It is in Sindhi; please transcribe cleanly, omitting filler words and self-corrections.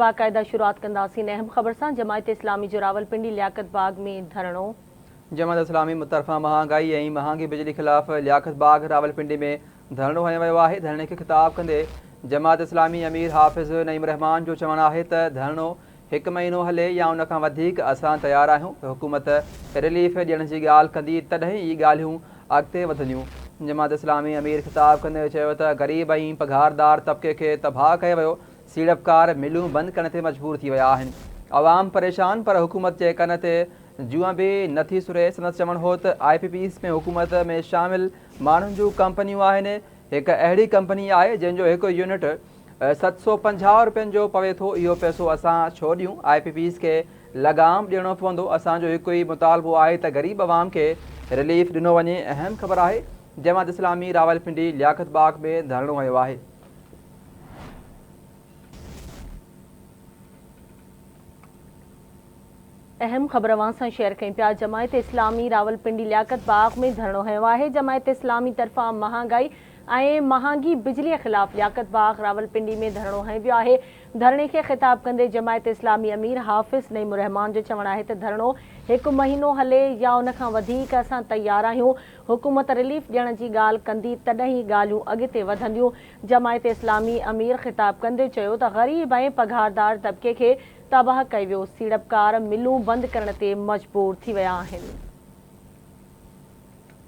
باقاعده شروعات ڪنداسين اهم خبر سان جماعت اسلامي جو راولپنڊي لياقت باغ ۾ ڌرڻو. جماعت اسلامي طرفان مهانگائي ۽ مهانگي بجلي خلاف لياقت باغ راولپنڊي ۾ ڌرڻو هنيو ويو آهي، ڌرڻي کي خطاب ڪندي جماعت اسلامي امير حافظ نعيم الرحمان جو چوڻ آهي ته ڌرڻو هڪ مهينو هلي يا ان کان وڌيڪ اسان تيار آهيون، حڪومت رليف ڏيڻ جي ڳالهه ڪندي تڏهن ئي ڳالهيون اڳتي وڌنديون. جماعت اسلامي امير خطاب ڪندي چيو ته غريب ۽ پگهاردار طبقي کي تباهه ڪيو ويو، سيڙپڪار ملون بند ڪرڻ تي مجبور ٿي ويا آهن، عوام پريشان پر حڪومت جي ڪن تي جونء به نه ٿي سري. سندس چوڻ هو ته آء پي پيز ۾ حڪومت ۾ شامل ماڻهن جون ڪمپنيون آهن، هڪ اهڙي ڪمپني آهي جنهن جو هڪ يونٽ 750 رپين جو پوي ٿو، اهو پئسو اسان ڇو ڏيون، آء پي پيز کي لغام ڏيڻو پوندو، اسان جو هڪ ئي مطالبو آهي ته غريب عوام کي رليف ڏنو وڃي، اهم خبر آهي جماعت اسلامي راولپنڊي لياقت باغ ۾ ڌرڻو هنيو آهي. اهم خبر اوهان سان شيئر ڪيون پيا جماعت اسلامي راولپنڊي لياقت باغ ۾ ڌرڻو هنيو آهي جماعت اسلامي طرفان مهانگائي ۽ مهانگي بجلي خلاف لياقت باغ راولپنڊي ۾ ڌرڻو هنيو ويو آهي ڌرڻي کي خطاب ڪندي جماعت اسلامي امير حافظ نعيم الرحمان جو چوڻ آهي ته ڌرڻو هڪ مهينو هلي يا ان کان وڌيڪ اسان تيار آهيون حڪومت رليف ڏيڻ جي ڳالهه ڪندي تڏهن ئي ڳالهيون اڳتي وڌنديون جماعت اسلامي امير خطاب ڪندي چيو ته غريب ۽ پگهاردار طبقي کي تباهه ڪيو ويو، سيڙپڪار ملون بند ڪرڻ تي مجبور ٿي ويا آهن.